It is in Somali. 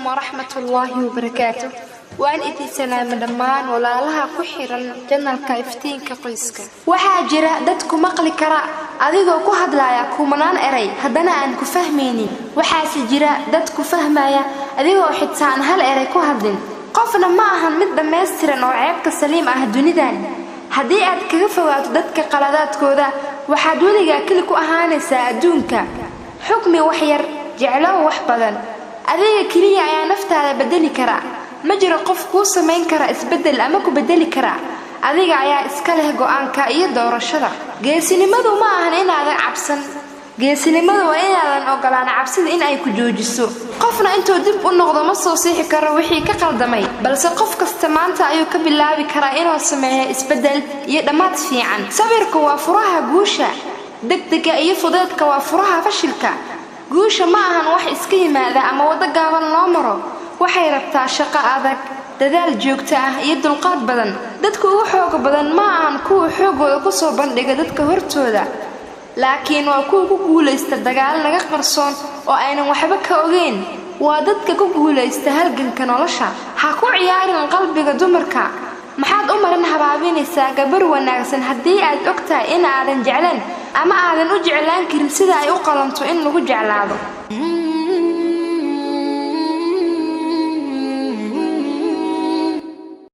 Waraxmatullaahi wabarakaatu. Waan idin salaama dhammaan walaalaha ku xiran janalka Iftiinka Qoyska. Waxaa jira dad ku maqli kara adigoo ku hadlaya kumanaan eray, haddana aan ku fahmaynin. Waxaase jira dad ku fahmaya adigoo xitaa aan hal eray ku hadlin. Qofna ma ahan mid dhammaystiran oo ceebka saliim ah dunidan. Haddii aad kaga fogaato dadka qaladaadkooda, waxaad weligaa keli ku ahaanaysaa adduunka. Xukmi wax yar, jeclow wax badan. Adiga keliya ayaa naftaada bedeli kara. Ma jiro qof kuu samayn kara isbeddel ama ku bedeli kara. Adiga ayaa iska leh go'aanka iyo doorashada. Geesinimadu ma ahan inaadan cabsan. Geesinimadu waa inaadan ogolaan cabsida in ay ku joojiso. Qofna intuu dib u noqdo ma soo siixi karo wixii ka qaldamay, balse qof kasta maanta ayuu ka bilaabi karaa inuu sameeyo isbeddel iyo dhammaad fiican. Sabirku waa furaha guusha. Degdega iyo fudeedka waa furaha fashilka. Guusha ma ahan wax iska yimaada ama waddo gaaban loo maro. Waxay rabtaa shaqo adag, dadaal joogto ah iyo dulqaad badan. Dadka ugu xooga badan ma ahan kuwa xoogooda kusoo bandhiga dadka hortooda, laakiin waa kuwa ku guulaysta dagaal naga qarsoon oo aynan waxba ka ogeyn. Waa dadka ku guulaysta halganka nolosha. Ha ku ciyaarin qalbiga dumarka. Maxaad u marin habaabinaysaa gabar wanaagsan haddii aad og tahay in aadan jeclayn ama aadan u jeclaan karin sida ay u qalanto in lagu jeclaado?